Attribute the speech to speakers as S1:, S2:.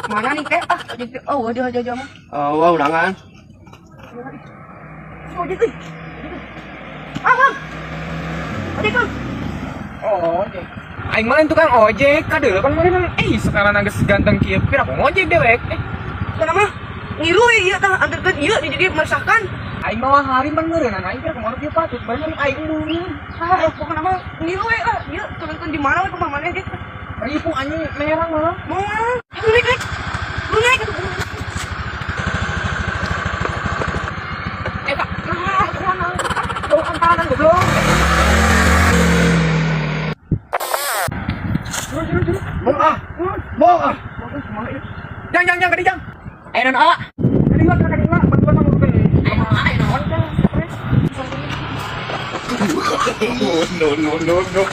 S1: Mana nih teh? Ah, ojek teh. Oh, dia aja mah.
S2: Oh, wah, udangan.
S1: Ojek euy. Ah, Bang. Ojek, Bang.
S3: Oh, ojek. Aing mah lain tukang ojek, kadeuleu pan meureun sekarang geus ganteng kieu, pira ku ngojek dewek. Eh,
S1: Kana mah ngilu we ieu tah anterkeun ieu di jadi meresahkan.
S3: Aing mah hari pan meureunnan aing pira kumaha kieu patut bae aing meureun.
S1: Ah, pokokna mah ngilu we ah, ieu turunkeun di mana we kumaha maneh ge.
S3: Ripuh anjing merang malah.
S1: Mau lu naik, naik. Lu naik atuh.
S3: Eh, Pak, nah, kemana? Bawa antaran goblok. Turun, turun, turun.
S2: Bong ah. Bong ah.
S3: Jang, jang, jang, kadi jang.
S1: Ayo non, ah.
S3: Kadi lah, kadi lah, bantuan mah bukan.
S1: Ayo non.
S2: No, no, no, no.